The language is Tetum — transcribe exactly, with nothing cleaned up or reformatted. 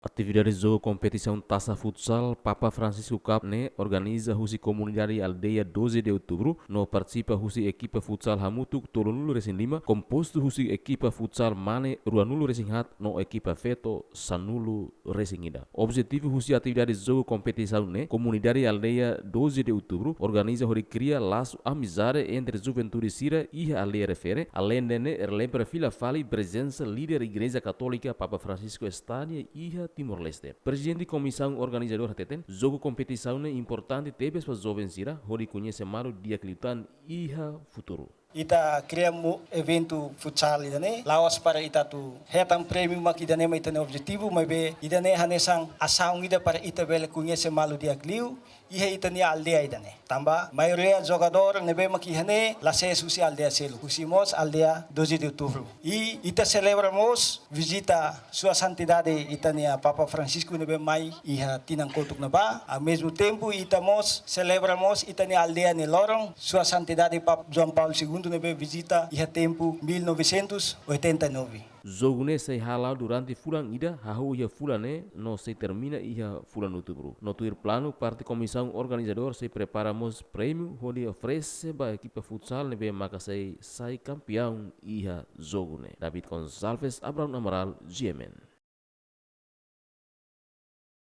Atividade jogu kompetisaun Taça Futsal Papa Francisco Cup ne'e organiza husi komunidade aldeia doze de Outubro, no partisipa husi ekipa futsal hamutuk tolunulu-resin-lima, kompostu husi ekipa futsal mane ruanulu-resin-haat no ekipa feto sanulu-resin-ida. Objetivu husi atividade jogu kompetisaun ne'e, komunidade aldeia doze de Outubro organiza hodi kria lasu amizade entre juventude sira iha aldeia refere, aleinde ne'e relembra fila fali prezensa líder Igreja Katólika Papa Francisco Estania iha Timor-Leste. Prezidente Komisaun Organizadora hateten, jogu kompetisaun ne'e importante tebes ba joven sira hodi koñese malu di'ak liután iha futuru. Ita kria mo eventu futsal ida-ne'e, la'ós para ita atu hetan prémiu mak ida-ne'e mak ita-nia objetivu, maibé ida-ne'e hanesan asaun ida para ita bele koñese malu di'ak liu iha ita-nia aldeia ida-ne'e. Tanba maioria jogadór ne'ebé mak iha ne'e la ses husi aldeia seluk, husi mós aldeia doze de Outubro. I ita selebra mós vizita Sua Santidade ita-nia Papa Francisco ne'ebé mai iha tinan kotuk ne'ebá. Ao mesmo tempo, ita mós selebra mós ita-nia aldeia nia loron, Sua Santidade Papa João Paulo Segundo ne'ebé vizita iha tempu mil novecentos e oitenta e nove. Jogu ne'e sei hala'o durante fulan ida, hahú iha fulan ne'e, no sei termina iha fulan Outubro. No tuir planu, parte komisaun organizadór sei prepara mós prémiu hodi oferese ba ekipa futsal ne'ebé maka sei sai kampiaun iha jogu ne'e. David Gonçalves, Abraham Amaral, G M N.